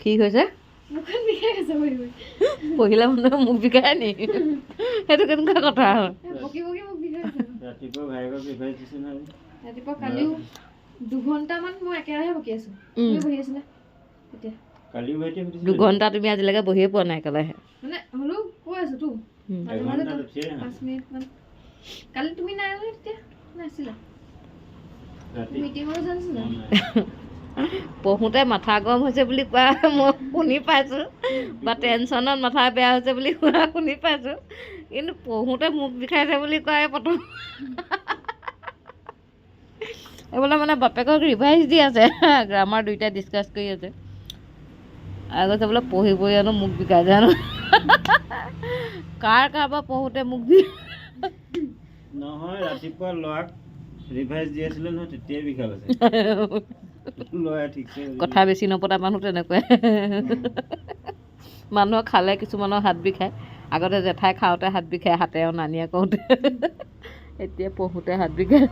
কি হৈছে? মুখখন বিষাই গৈছে বহি বহি। পঢ়িলে মানুহে মুখ বিষাই নি? সেইটো কেনেকুৱা কথা হ'ল? এই বকি বকি মুখ বিষাই গৈছে। ৰাতিপুৱা ভায়েকক ৰিভাইজ দিছে নহয়। ৰাতিপুৱা কালিও 2 ঘণ্টামান মই একেৰাহে বকি আছোঁ। তুমি বহি আছিলা তেতিয়া। কালিও ভাইটিয়ে সুধিছিলে। 2 ঘণ্টা তুমি আজিলৈকে বহিয়ে পোৱা নাই একেৰাহে। মানে হ'লেও কৈ আছো তো। মাজে মাজে। এঘণ্টা উঠিয়ে আহা। 5 মিনিটমান। কালি তুমি নাই নহয় তেতিয়া, নাছিলা। ৰাতি মিটিঙত জানিছিলা। মন নাই। পঢ়োঁতে মাথা গৰম হৈছে বুলি কোৱা মই শুনি পাইছোঁ বা টেনশ্যনত মাথা বেয়া হৈছে বুলি কোৱা শুনি পাইছোঁ, কিন্তু পঢ়োঁতে মুখ বিষাইছে বুলি কোৱাই প্ৰথম। এইবোলে মানে বাপেকক ৰিভাইজ দি আছে, গ্ৰামাৰ দুইটা ডিছকাছ কৰি আছে আৰু কৈছে বোলে পঢ়ি পঢ়ি হেনো মুখ বিষাইছে হেনো। কাৰ কাৰোবাৰ পঢ়োঁতে মুখ বি নহয়, ৰাতিপুৱা ল'ৰাক ৰিভাইজ দি আছিলে নহয়, তেতিয়াই বিষাল আছে ল'ৰাই ঠিকছে। কথা বেছি নপতা মানুহ তেনেকুৱাই। মানুহক খালে কিছুমানৰ হাত বিষায়। আগতে জেঠাই খাওঁতে হাত বিষায়, হাতে অনা নিয়া কৰোঁতে। এতিয়া পঢ়োঁতে হাত বিষায়।